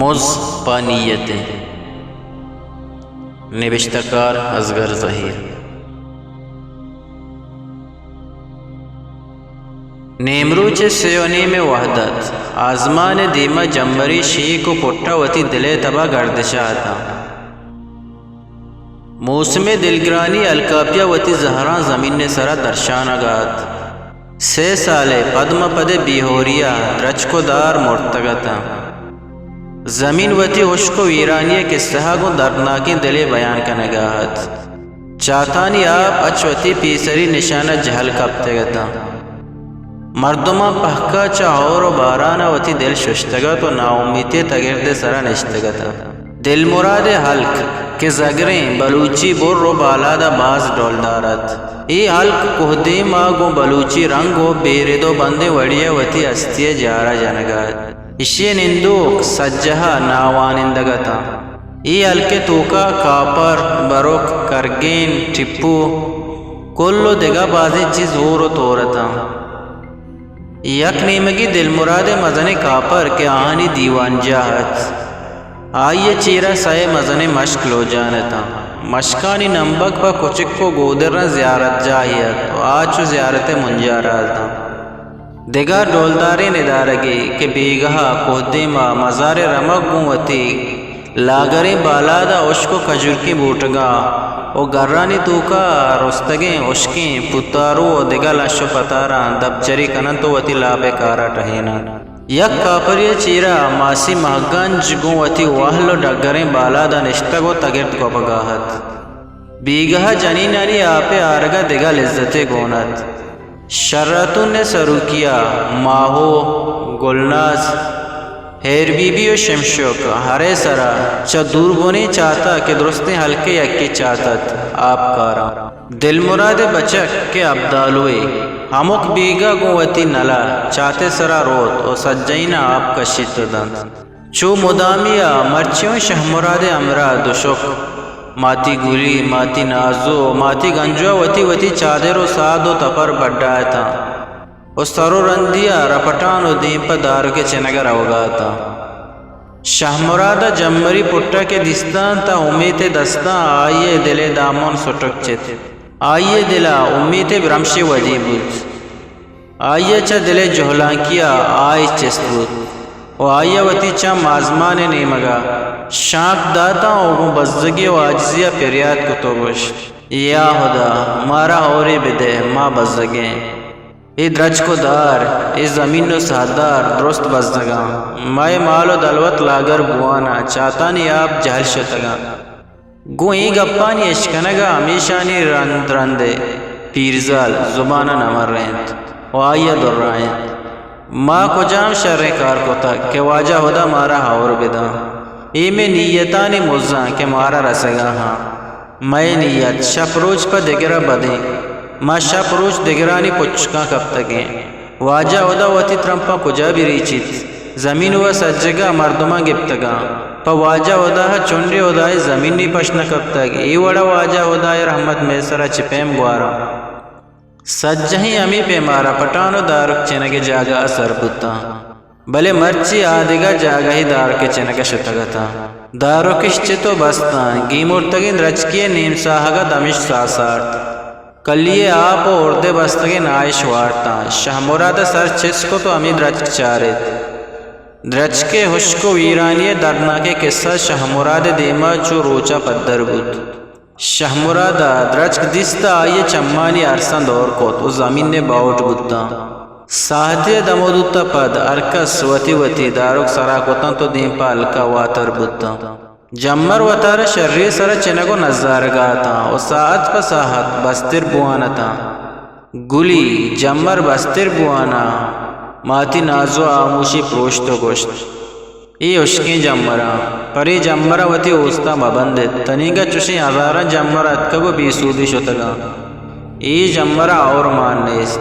مز پہ نیت انت۔ نبشتہ کار: اصغر زہیر۔ نیمروچ ءِ سے ءُ نیم ءِ وہد ات۔ آزمان ءِ دیم ءَ جمبری شیک ءُ پٹ ءَ وتی دل ءِ تب ءَ گردش ءَ اتاں۔ موسم ءِ دلگرانی الکاپی ءَ وتی زہراں زمین ءِ سرا درشانگ ءَ ات۔ سے سال ءَ پد مہ پد ءَ بے ہوری ءَ درچک ءُ دار مرتگ اتاں۔ زمین وتی ہشک ءُ ویرانی ءِ کسہ ءَ گوں دردناکیں دلے بیان کنگ ءَ ات۔ چاتانی آپ اچ وتی پیسری نشان ءَ جہل کپتگ اتاں۔ مردماں پہک ءَ چہ ہئور ءُ باران ءَ وتی دل ششتگ ات ءُ ناامیتی ءِ تگرد ءِ سرا نشتگ اتاں۔ دلمراد ءِ ہلک کہ زگریں بلوچی بر ءُ بالاد ءَ باز ڈولدار ات۔ اے ہلک کوہدیم ءَ گوں بلوچی رنگ ءُ بے رد ءُ بندیں وڑے ءَ وتی ہستی ءِ جار ءَ جنگ ءَ ات۔ ایشی ءِ نندوک سجہ ءَ ناوانندگ اتاں۔ اے ہلک ءِ توک ءَ کاپر، برک، کرگین، ٹپو، کل ءُ دگہ بازیں چیز ہور ءُ تور اتاں۔ یک نیمگے دلمراد ءِ مزنیں کاپر کہ آہانی دیوانجاہ ات، آئی ءِ چیر ءَ سئے مزنیں مشک لوجان اتاں۔ مشکانی نمبگ پہ کچک ءُ گودراں زیارت جاہے ات ءُ آ چو زیارت ءِ منجارا اتاں۔ دگہ ڈولداریں ندارگے کہ بیگاہ ءَ کوہدیم ءَ مزار ءِ رمگ گوں وتی لاگریں بالاد ءَ ہشک ءُ کجورکیں بوٹگاں ءُ گرانی توک ءَ رستگیں ہشکیں پتارو ءُ دگہ لش ءُ پتاراں دپجری کن انت ءُ وتی لاپ ءِ کار ءَ ٹہین انت۔ یک کاپرے ءِ چیر ءَ ماسی مہگنج گوں وتی وہل ءُ ڈگریں بالاد ءَ نشتگ ءُ تگرد کپگ ءَ ات۔ بیگاہ ءَ جنینانی آپ ءِ آرگ ءَ دگہ لذتے گون ات۔ شراتون ءِ سروکی ءَ ماہو، گلناز، ہیر بی بی ءُ شمشک ہر ءِ سرا چہ دوربنیں چات ءَ کہ درستیں ہلک ءِ یکے چات ات، آپ کاراں۔ دلمراد ءِ بچک کہ ابدالوے ہمک بیگاہ گوں وتی نل ءَ چات ءِ سرا روت ءُ سجہیناں آپ کشیت ءُ دنت۔ چو مدامی ءَ مرچی اوں شہمراد ءِ ہمراہ دو شک، ماتی گلی، ماتی نازو ءُ ماتی گنجو ءَ وتی وتی چادر ءُ ساد ءُ تپر بڈا اتاں ءُ سر ءُ رندی ءَ رپٹان ءُ دیم پہ دارک ءِ چنگ ءَ روگ ءَ اتاں۔ شہمراد ءَ جمبری پٹ ءَ کہ دیستاں تاں امیت ءِ دستاں آئی ءِ دل ءِ دامن سٹک چت۔ آئی ءِ دل ءَ امیت ءِ برمشے ودی بوت۔ آئی ءَ چہ دل ءِ جہلانکی ءَ آہ چست بوت ءُ آئی ءَ وتی چم آزمان ءِ نیمگ ءَ شانک داتاں ءُ گوں بزگی ءُ عاجزی ءَ پریات کت ءُ گوشت، یا ہدا! مارا ہئورے بدئے، ما بزگیں۔ اے درچک ءُ دار، اے زمین ءُ ساہدار درست بزگاں۔ مئے مال ءُ دلوت لاگر بوان ءَ، چاتانی آپ جہل شتگاں۔ گوں اے گپانی اشکنگ ءَ ہمیشانی رند رند ءَ پیرزال زبان ءَ نہ مرینت ءُ آئی ءَ درائینت، ما کجام شریں کار کتگ کہ واجہ ہدا مارا ہئور بداں؟ اے مئے نیتانی مزاں کہ مارا رسگا ہاں۔ مئے نیت شپ روچ پہ دگر ءَ بدیں۔ ما شپ روچ دگرانی پچکاں کپتگیں۔ واجہ ہدا وتی ترمپاں کجا بہ ریچیت؟ زمین ءُ سجگ ءَ مردماں گپتگاں۔ پہ واجہ ہدا ءَ چنڈے ہدائے زمین نی پش نہ کپتگ۔ اے وڑ ءَ واجہ ہدائے رحمت مئے سرا چہ پیم گوارا۔ سجہیں ہمے پیم ءَ رپٹان ءُ دارک چنگ ءِ جاگہ ءَ سر بوتاں۔ بلے مرچی آ دگہ جاگہے دارک ءِ چنگ ءَ شتگ اتاں۔ دارک اش چت ءُ بستاں، گیمرتگیں درچکے ءِ نیم ساہگ ءَ دمش ساہ سارت۔ کلی ءِ آپ ءُ ہردے بستگیں ناہ اش وارتاں۔ شہمراد ءَ سر چست کت ءُ ہمے درچک چارت۔ درچک ءِ ہشک ءُ ویرانی ءِ دردناکیں کسہ شہمراد ءِ دیم ءَ چو روچ ءَ پدر بوت۔ شہمراد ءَ درچک دیست ءُ آئی ءِ چمانی ارساں دور کت ءُ زمین ءِ باہوٹ بوتاں۔ ساہتے ءَ دم ءُ دوت ءَ پد ہرکس وتی وتی دارک سرا کتنت ءُ دیم پہ ہلک ءَ واتر بوتاں۔ جمبر وتارا شری ءِ سرا چنگ ءُ نزارگ ءَ اتاں ءُ ساعت پہ ساعت بستر بوان اتاں۔ گلی، جمبر بستر بوان ءَ ماتی نازو ءَ ہاموشی پروشت ءُ گوشت، اے ہشکیں جمبراں، پرے جمبراں وتی اوستاں مہ بندت۔ تنیگا چشیں ہزاراں جمبر اتکگ ءُ بے سوبی شتگاں۔ اے جمبراں ہئور مان نیست۔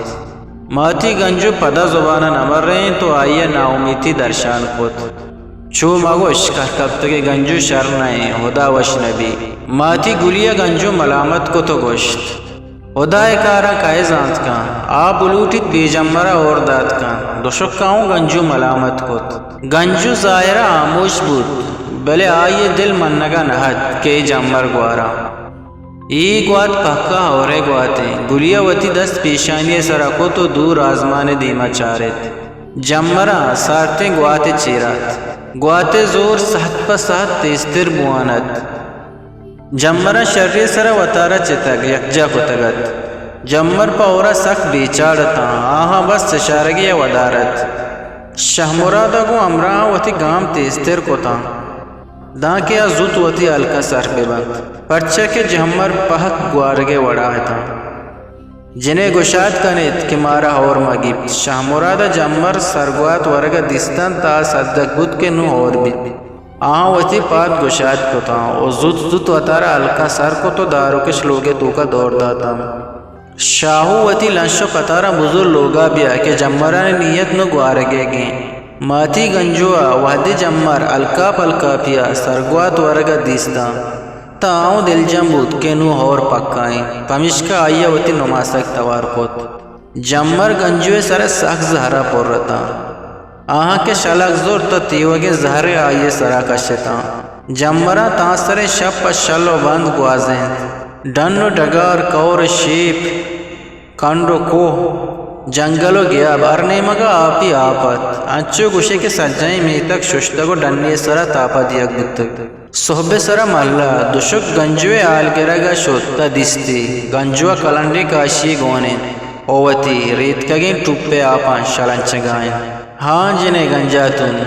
ماتی گنجو پدا زبان ءَ نہ مرینت ءُ آئی ءَ ناامیتی درشان کت۔ چو مگوش، کہکپتگیں گنجو شر نہ ایں، ہدا وش نہ بی۔ ماتی گلی ءَ گنجو ملامت کت ءُ گوشت، ہدا ءِ کاراں کئے زانت کن؟ آ بلوٹیت بے جمر ءَ ہور دات کن۔ دوشک ءَ اوں گنجو ملامت کت۔ گنجو ظاہر ءَ ہاموش بوت، بلے آئی ءِ دل منگ ءَ نہ ات کہ اے جمر گوار اَنت۔ اے گوات پہک ءَ ہور ءِ گوات اِنت۔ گلی ءَ وتی دست پیشانی ءِ سر ءَ کت ءُ دور آزمان ءِ دیم ءَ چارت۔ جمر ءَ سارتیں گوات ءِ چیر ات۔ گوات ءِ زور سہت پہ سہت تیزتر بوان ات۔ جمر ءَ شری ءِ سر ءَ وتارا چتگ، یکجاہ کتگ ات۔ جمر پہ ہور ءَ سک بے چاڑ اتاں، آہاں بس چشارگے ءَ ودار ات۔ شہ مراد ءَ گوں ہمراہاں وتی گام تیزتر کتاں، دانکہ آ زوت وتی ہلک ءَ سر بہ بنت، پرچا کہ جمر پہک گوارگ ءِ وڑ ءَ اتاں۔ جن ئے گشاد کن ایت کہ مارا ہور مہ گیپت۔ شہ مراد ءَ جمر سرگوات ورگ ءَ دیست اَنت، آ سدک بوت کہ نوں ہور بیت۔ آہاں وتی پاد گشاد کتاں ءُ زوت زوت وتارا ہلک ءَ سر کت ءُ داروکش لوگ ءِ توک ءَ دور داتاں۔ شاہو وتی لنش ءُ پتاراں بزور لوگ ءَ بیا کہ جمرانی نیت نوں گوارگ ئیگ اِنت۔ ماتی گنجو ءَ وہدے جمر الکاپ الکاپی ءَ سرگوات ورگ ءَ دیست اَنت، تاں آ اوں دلجم بوت کہ نوں ہور پکا اِنت، پمیشکا آئی ءَ وتی نماسگ توار کت۔ جمر گنجو ءِ سر ءَ سک زہر ءَ پر اتاں۔ آہاں کہ شلگ زرت ءُ تیوگیں زہرے آئی ءِ سر ءَ کشتاں۔ جمر ءَ تانسریں شپ ءَ شل ءُ بند گوازینت۔ ڈن ءُ ڈگار، کئور ءُ شیپ، کنڈ ءُ کوہ، جنگل ءُ گیاب، ہر نیمگ ءَ آپی آپ ات۔ انچو گوش ئے کہ سجہیں میتگ ششتگ ءُ ڈنے ءِ سر ءَ تاپ ءَ دیگ بوتگ۔ سہب ءِ سر ءَ مھلہ دوشک گنجو ءِ ہال گرگ ءَ شت تہ دیستی گنجو ءَ کلنڈیں کاشی یے گون اِنت ءُ وتی ریتکگیں ٹوپ ءِ آپاں شلنچگ ءَ اِنت۔ ہاں جن ئے گنجاتون،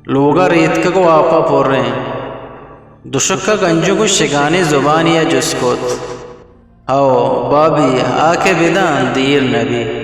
لوگ ءَ ریتکگ ءُ آپ ءَ پر اِنت۔ دوشک ءَ گنجو گوں شگانیں زبانے ءَ جست کت۔ ہئو بابی، آ کہ بداں دیر نہ بیت۔